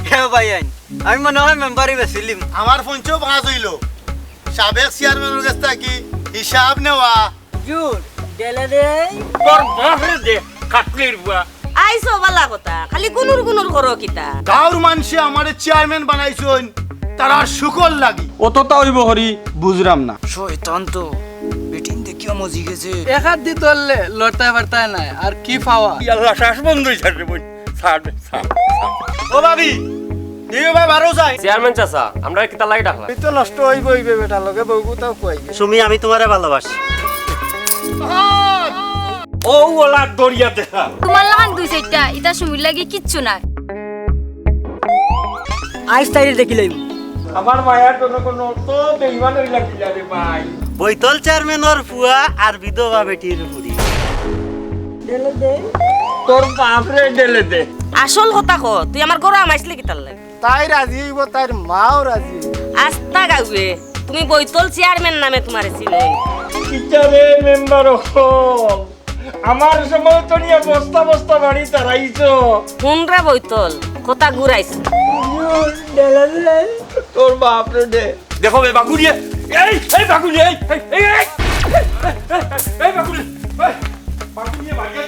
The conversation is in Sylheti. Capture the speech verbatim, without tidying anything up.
হে ভাই আইন, আমি মনে হয় মেম্বারই বেছিলিম। আমার পঞ্চ পাঁচ অইল, সাবেক চেয়ারম্যানের কাছ থাকি হিসাব নেওয়া। জুর, ডেলে দেই। তোর বাপরে দে, কাটলির বুয়া। আইছো বালা কথা, খালি গুনুর গুনুর করো কিতা? গাঁওর মানষে আমারে চেয়ারম্যান বানাইছইন, তারার শুকর লাগি। অততা অইব করি বুঝরাম না। শয়তান তো, বেটিন দেখিয়া মজি গেছে। এক হাত দি ধরলে লড়তায় পারতায় নায়, আর কি পাওয়া? ইয়াল্লা, শ্বাস বন্ধ অই যার রে বইন। ছাড়, ছাড়, ছাড়। ও ভাবি, দিও ভাই বারো যাই। চেয়ারম্যান চাচা, আমরা কিতা লাগি ডাকলা? তুই তো নষ্ট অইব অইবে বেটা, লগে বউগুতাও কই। সুমি, আমি তোমারে ভালোবাসি। ও ওলা দরিয়া দেখা। তোমার লাখান দুই চাইরটা, ইতা সুমির লাগি কিচ্ছু নায়। আইজ তাইরে দেখি লইব। আমার মায়ার জন্য কোনো তো বেইমান অইলা কিলা রে ভাই। বৈতল চেয়ারম্যানর ফুয়া আর বিধবা বেটির ফুড়ি। তোর বাপরে ডেলে দে। আসল কথা ক, তুই আমার ঘরো হামাইছলে কিতার লাগি? তাই রাজি অইব, তাইর মাও রাজি অইব। আস্তা গাউয়ে, তুমি বৈতল চেয়ারম্যান নামে তোমারে চিনইন। ইতারে মেম্বার অকল, আমার সময় তো নিয়া বস্তা বস্তা বাড়ি তারাইছো। হুনরা বৈতল, কথা ঘুরাইছ। তোর বাপরে দে। দেখো বে বাগুড়িয়ে, এই, এই বাগুড়িয়ে, এই, এই, এই, এই, এই বাগুড়ি, এই, বাগুড়িয়ে বাড়িয়ে